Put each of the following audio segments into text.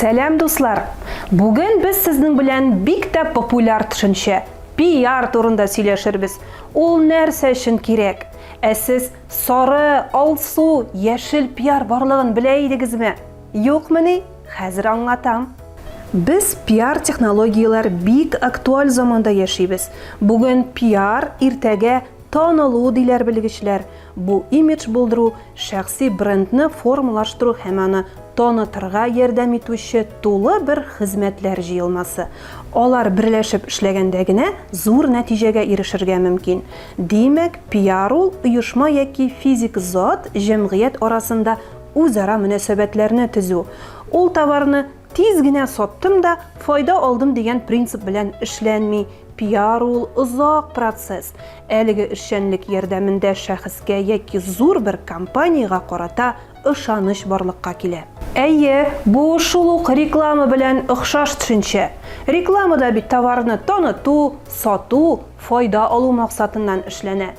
Сәлам, дуслар! Бүген без сезнең белән бик тә популяр төшенчә, пиар турында сөйләшербез. Ул нәрсә өчен кирәк? Ә сез сары, алсу, яшел пиар барлыгын белә идегезме? Юкмыни? Хәзер аңлатам. Без пиар технологияләр бик актуаль заманда яшибез. Бүген пиар, иртәгә танылу диләр белгечләр. Бу имидж булдыру, шәхси брендны формалаштыру һәм аны танытырга ярдәм итүче тулы бер хезмәтләр җыелмасы. Алар берләшеп эшләгәндә генә зур нәтиҗәгә ирешергә мөмкин. Димәк, пиар ул, оешма яки физик зат, җәмгыять арасында үзара мөнәсәбәтләрне төзү. Ул товарны тиз генә саттым да, файда алдым дигән принцип белән эшләнми. Пиар ул, озак процесс. Әлеге эшчәнлек ярдәмендә шәхескә яки зур бер компаниягә карата ышаныч барлыкка килә. Әйе, бу шул ук реклама белән охшаш төшенчә. Реклама да бит товарны таныту, сату, файда алу максатыннан эшләнә.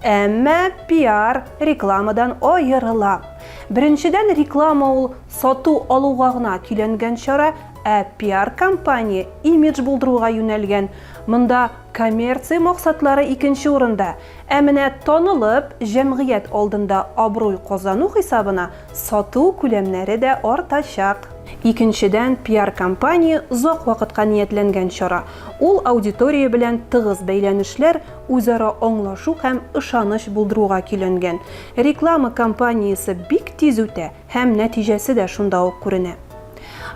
Әмма пиар рекламадан аерыла. Беренчедән, реклама ул сату-алуга гына көйләнгән чара, ә пиар-кампания имидж булдыруга юнәлгән. Монда коммерция максатлары икенче урында. Ә менә танылып, җәмгыять алдында абруй казану хисабына сату күләмнәре дә артачак. Икенчедән, пиар-кампания озак вакытка ниятләнгән чара. Ул аудитория белән тыгыз бәйләнешләр, үзара аңлашу һәм ышаныч булдыруга көйләнгән. Реклама кампаниясе бик тиз үтә һәм нәтиҗәсе дә шунда ук күренә.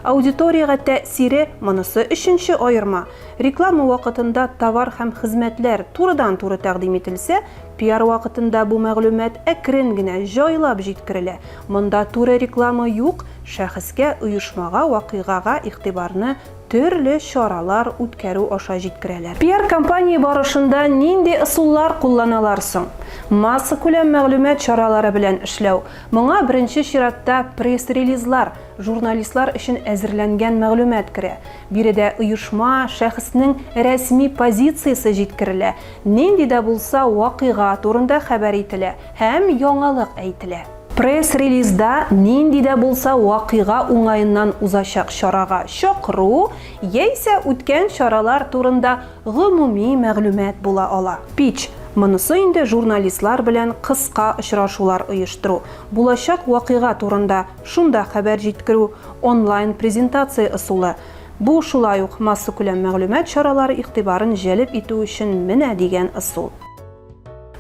Аудиториягә тәэсире, монысы өченче аерма. Реклама вакытында товар һәм хезмәтләр турыдан-туры тәкъдим ителсә, пиар вакытында бу мәгълүмат әкрен генә, җайлап җиткерелә. Монда туры реклама юк, шәхескә, оешмага, вакыйгага игътибарны төрле чаралар үткәрү аша җиткерәләр. Пиар-кампания барышында нинди ысуллар кулланалар соң? Массакүләм мәгълүмат чаралары белән эшләү. Моңа беренче чиратта пресс-релизлар, журналистлар өчен әзерләнгән мәгълүмат керә. Биредә оешма, шәхеснең рәсми позициясе җиткерелә, нинди дә булса вакыйга турында хәбәр ителә һәм яңалык әйтелә. Пресс-релизда нинди дә булса вакыйга уңаеннан узачак чарага чакыру яисә үткән чаралар турында гомуми мәгълүмат була ала. Питч, монысы инде журналистлар белән кыска очрашулар оештыру, булачак вакыйга турында шунда хәбәр җиткерү, онлайн-презентация ысулы. Бу шулай ук массакүләм мәгълүмат чаралары игътибарын җәлеп итү өчен менә дигән ысул.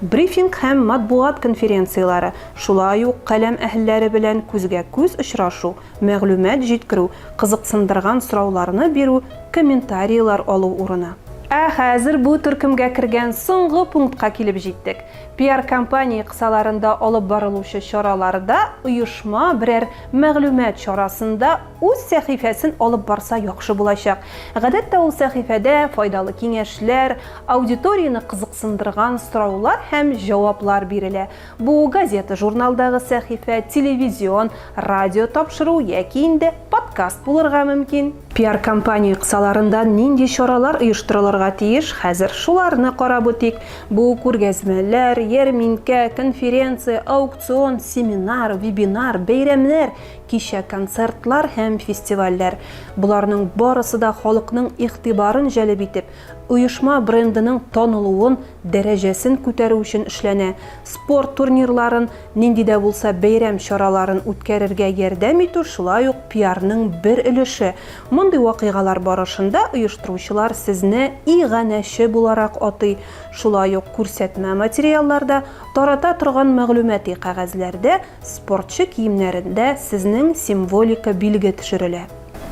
Брифинг һәм матбугат конференцияләре, шулай ук каләм әһелләре белән күзгә-күз очрашу, мәгълүмат җиткерү, кызыксындырган сорауларны бирү, комментарийлар алу урыны. Ә хәзер бу төркемгә кергән соңгы пунктка килеп җиттек. Пиар-кампания кысаларында алып барылучы чараларда оешма берәр мәгълүмат чарасында үз сәхифәсен алып барса яхшы булачак. Гадәттә ул сәхифәдә файдалы киңәшләр, аудиторияне кызыксындырган сораулар һәм җаваплар бирелә. Бу газета-журналдагы сәхифә, телевизион, радио тапшыру яки инде подкаст булырга мөмкин. Пиар-кампания кысаларында нинди чаралар оештырылырга тиеш, хәзер шуларны карап үтик. Бу күргәзмәләр, ярминкә, конференция, аукцион, семинар, вебинар, бәйрәмнәр, кичә-концертлар һәм фестивальләр. Боларның барысы да халыкның игътибарын җәлеп итеп, оешма брендының танылуын, дәрәҗәсен күтәрү өчен эшләнә, спорт турнирларын, нинди дә булса бәйрәм чараларын үткәрергә ярдәм итү шулай ук пиарның бер өлеше. Мондый вакыйгалар барышында оештыручылар сезне иганәче буларак атый, шулай ук күрсәтмә материалларда, тарата торган мәгълүмати кәгазьләрдә, Спортчы киемнәрендә сезнең символика билге төшерелә.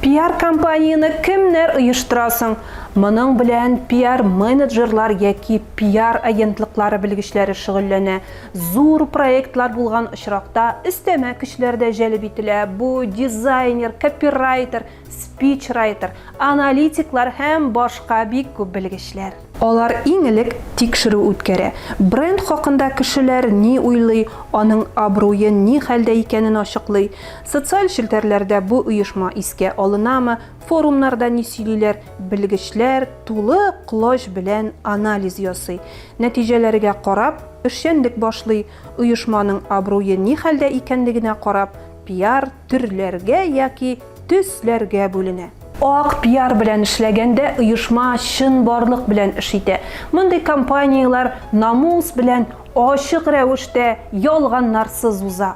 Пиар-кампанияне кемнәр оештыра соң? Моның белән пиар-менеджерлар яки пиар-агентлыклары белгечләре шөгыльләнә. Зур проектлар булган очракта өстәмә көчләр дә җәлеп ителә, бу дизайнер, копирайтер, спичрайтер, аналитиклар һәм башка бик күп белгечләр. Алар иң элек тикшерү үткәрә, бренд хакында кешеләр ни уйлый, аның абруе ни хәлдә икәнен ачыклый, социаль челтәрләрдә бу оешма искә алынамы, форумнарда ни сөйлиләр, белгечләр тулы колач белән анализ ясый. Нәтиҗәләргә карап, эшчәнлек башлый, оешманың абруе ни хәлдә икәнлегенә карап, пиар төрләргә яки. төсләргә бүленә. Ак пиар белән эшләгәндә оешма чынбарлык белән эш итә. Мондый кампанияләр намус белән, ачык рәвештә, ялганнарсыз уза.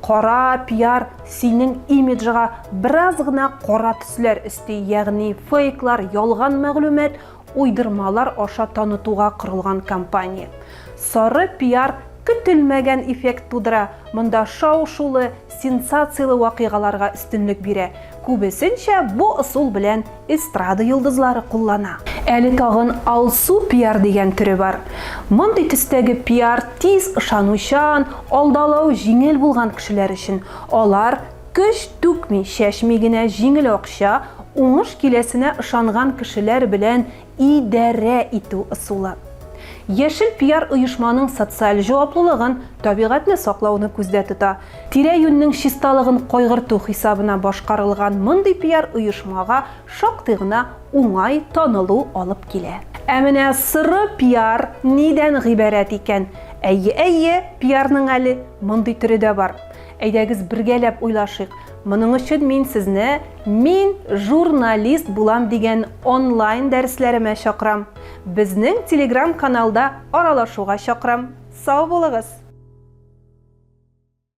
Кара пиар синең имиджга бераз гына кара төсләр өсти, ягъни фейклар, ялган мәгълүмат, уйдырмалар аша танытуга корылган кампания. Сары пиар көтелмәгән эффект тудыра, монда шау-шулы, сенсацияле вакыйгаларга өстенлек бирә. Күбесенчә бу ысул белән эстрада йолдызлары куллана. Әле тагын алсу пиар дигән төре бар. Мондый төстәге пиар тиз ышанучан, алдалау җиңел булган кешеләр өчен. Алар көч түкми, чәчми генә җиңел акча, уңыш киләсенә ышанган кешеләр белән идарә итү ысулы. Яшел пиар оешманың социаль җаваплылыгын, табигатьне саклауны күздә тота. Тирә-юньнең чисталыгын кайгырту хисабына башкарылган мондый пиар оешмага шактый гына уңай танылу алып килә. Ә менә соры пиар нидән гыйбарәт икән? Әйе, әйе, пиарның әле мондый төре дә бар. Әйдәгез бергәләп уйлашыйк. Моның өчен мин сезне Мин журналист булам дигән онлайн дәресләремә чакырам. Безнең телеграм каналда аралашуга чакырам. Сау булыгыз!